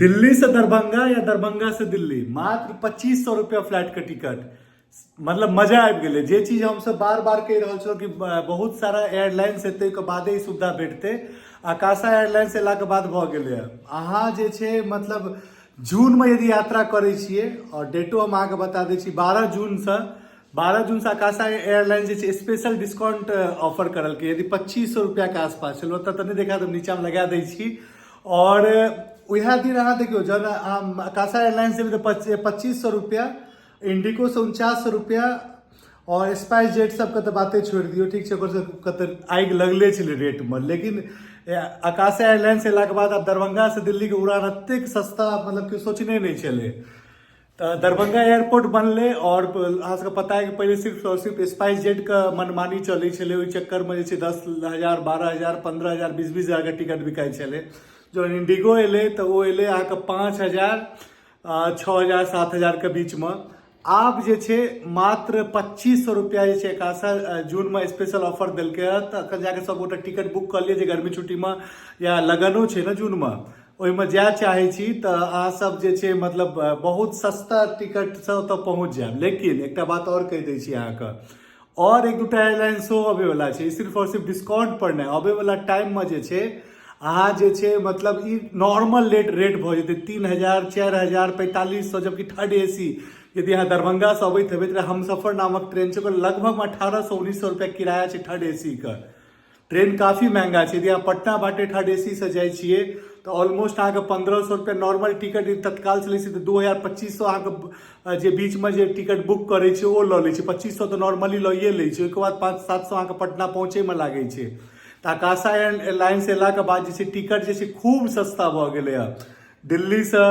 दिल्ली से दरभंगा या दरभंगा से दिल्ली मात्र 2500 रुपया फ्लाइट के टिकट। मतलब मजा आबि गेलै। जे चीज हमसब बार बार कहि रहल छलहुँ कि बहुत सारा एयरलाइंस एतै, ओहिके बादे ई सुविधा भेटतै, आकाशा एयरलाइंस एलाके बाद भऽ गेलै। अहाँ जे छै मतलब जूनमे यदि यात्रा करै छियै, आओर डेटो हम अहाँके बता दै छी, 12 जूनसँ, 12 जूनसँ आकाशा एयरलाइंस जे छै स्पेशल डिस्काउंट ऑफर करलकै। यदि 2500 रुपैआके आसपास छल, ओतऽ तऽ नहि देखा देब, नीचाँमे लगा दै छी। आओर उएह दिन अहाँ देखियौ, जहन अहाँ आकाशा एयरलाइंस जेबै तऽ 2500 रुपैआ, इंडिगोसँ 4900 रुपैआ आओर स्पाइस जेट सबके तऽ बाते छोड़ि दियौ। ठीक छै, ओकर सबके तऽ आगि लगले छलै रेटमे, लेकिन आकाशा एयरलाइंस एलाके बाद आब दरभंगासँ दिल्लीके उड़ान एतेक सस्ता, मतलब केओ सोचने नहि छलै। तऽ दरभंगा एयरपोर्ट बनलै आओर अहाँ सबके पता है कि पहिले सिर्फ और सिर्फ स्पाइस जेटके मनमानी चलै छलै। ओहि चक्करमे जे छै 10,000, 12,000, 15,000, 20-20 हजारके टिकट बिकाइ छलै। जहन इंडिगो एलै तऽ ओ एलै अहाँके 5000, 6000, 7000के बीचमे। आब जे छै मात्र 2500 रुपैआ जे छै आकाशा जूनमे स्पेशल ऑफर देलकै हँ। तऽ एखन जाके सब गोटा टिकट बुक कऽ लिअ, जे गर्मी छुट्टीमे या लगनो छै ने जूनमे, ओहिमे जाय चाहै छी तऽ अहाँसभ जे छै मतलब बहुत सस्ता टिकटसँ ओतऽ पहुँच जायब। लेकिन एकटा बात आओर कहि दै छी अहाँके, आओर एक दूटा एयरलाइन सेहो अबैवला छै। सिर्फ आओर सिर्फ डिस्काउंट पर नहि, अबैवला टाइममे जे छै अहाँ जे छै मतलब ई नॉर्मल रेट भऽ जेतै 3000, 4000, 4500। जबकि थर्ड एसी यदि अहाँ दरभंगासँ अबैत हेबै तऽ हमसफर नामक ट्रेन छै, ओकर लगभग 1800, 1900 रुपया किराया छै। थर्ड एसी के ट्रेन काफी महंगा छै। यदि अहाँ पटना बाटे थर्ड एसी से जाइ छियै तऽ ऑलमोस्ट अहाँके 1500 रुपया नॉर्मल टिकट। यदि तत्काल चलै छै तऽ 2000, 2500 अहाँके जे बीचमे जे टिकट बुक करै छै ओ लऽ लै छै। 2500 तऽ नॉर्मली लइए लै छै, ओहिके बाद 500-700 अहाँके पटना पहुँचैमे लागै छै। तऽ आकाशा एयरलाइंस एलाके बाद जे छै टिकट जे छै खूब सस्ता भऽ गेलै हँ। दिल्लीसँ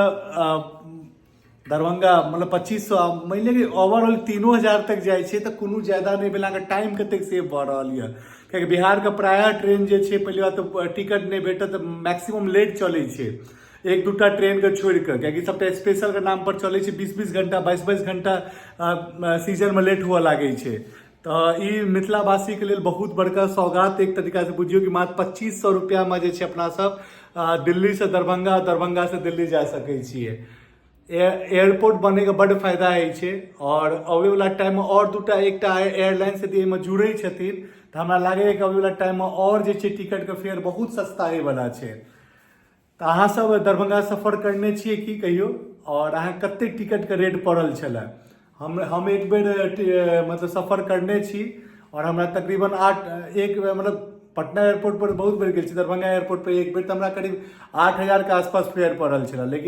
दरभंगा मतलब 2500, मानि लिअ कि ओवरऑल 3000 तक जाइ छै तऽ कोनो ज्यादा नहि भेल। अहाँके टाइम कतेक सेव भऽ रहल यऽ, कियाकि बिहारके प्रायः ट्रेन जे छै, पहली बात तऽ टिकट नहि भेटत, मैक्सिमम लेट चलै छै, एक दूटा ट्रेनके छोड़ि कऽ, कियाकि सबटा स्पेशलके नाम पर चलै छै। 20-20 घंटा, 22-22 घंटा सीजनमे लेट हुअ लागै छै। तऽ ई मिथिलावासीके लेल बहुत बड़का सौगात एक तरीकासँ बुझियौ कि मात्र 2500 रुपैआमे जे छै अपना सब दिल्लीसँ दरभंगा, दरभंगासँ दिल्ली जा सकै छियै। एयरपोर्ट बनैके बड्ड फायदा होइ छै। आओर अबैवला टाइममे आओर दूटा एकटा एयरलाइंस यदि एहिमे जुड़ै छथिन तऽ हमरा लागैए कि अबैवला टाइममे आओर जे छै टिकटके फेयर बहुत सस्ता होइवला छै। तऽ अहाँसभ दरभंगा सफर करने छियै की कहियो? आओर अहाँ कतेक टिकटके रेट पड़ल छलए? हम एक बेर मतलब सफर करने छी आओर हमरा तकरीबन आठ एक मतलब पटना एयरपोर्ट पर बहुत बेर गेल छी, दरभंगा एयरपोर्ट पर एक बेर, तऽ हमरा करीब 8000के आसपास फेयर पड़ल छलए, लेकिन